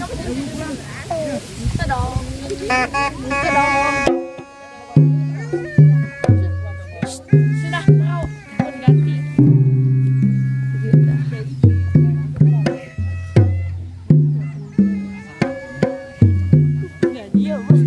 Dong. Dong. Sudah mau mau diganti. Nggak diam. Terus.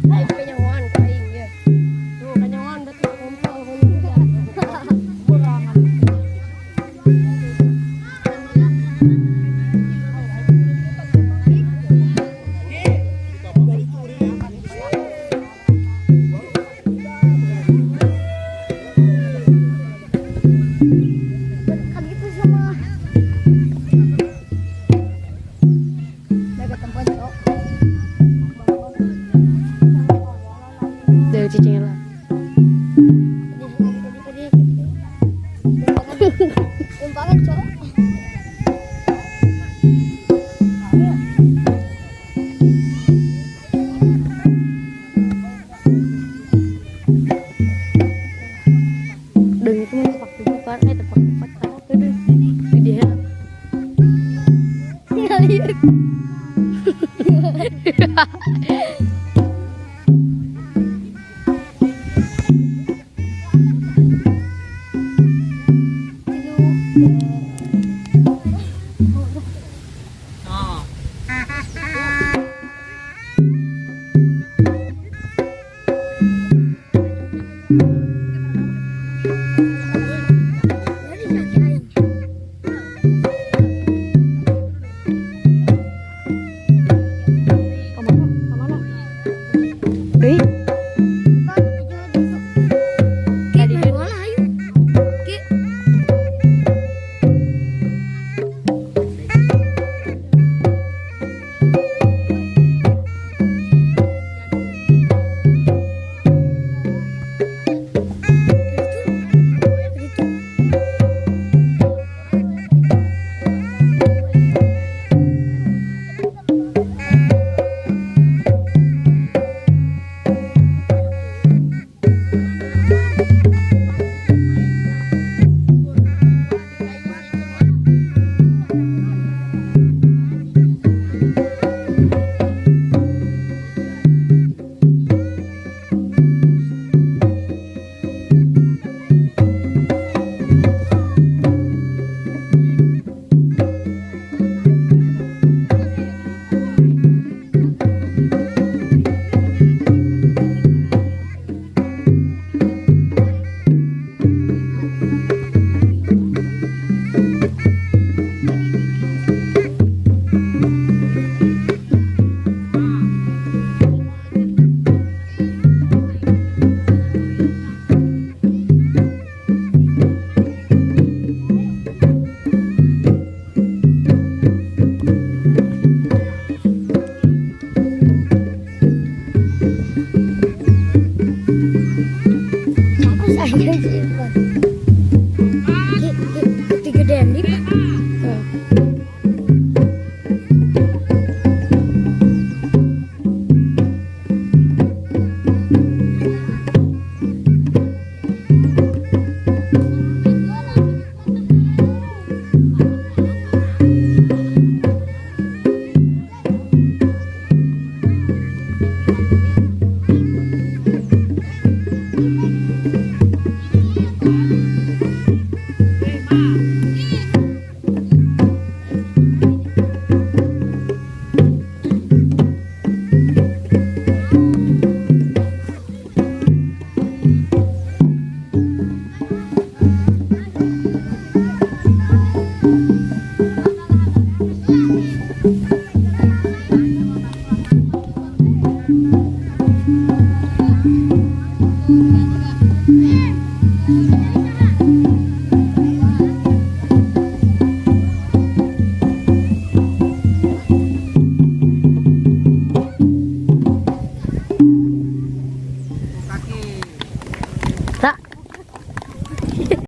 Ayo kanyawan ka aing ya. Tuh kanyawan betul kumpul. Kurangan. Kan gitu sama. Daga tempat cok. Dari cicingnya lah. Tumpangan cok. Đừng có tepak tepak tepak tepak apa itu dia. Ngalir. Kemana? Kemana? Deh, Ki, main bola ayo. Ki. Apa saya sih? Ki, ki, ketiga denik. Tak.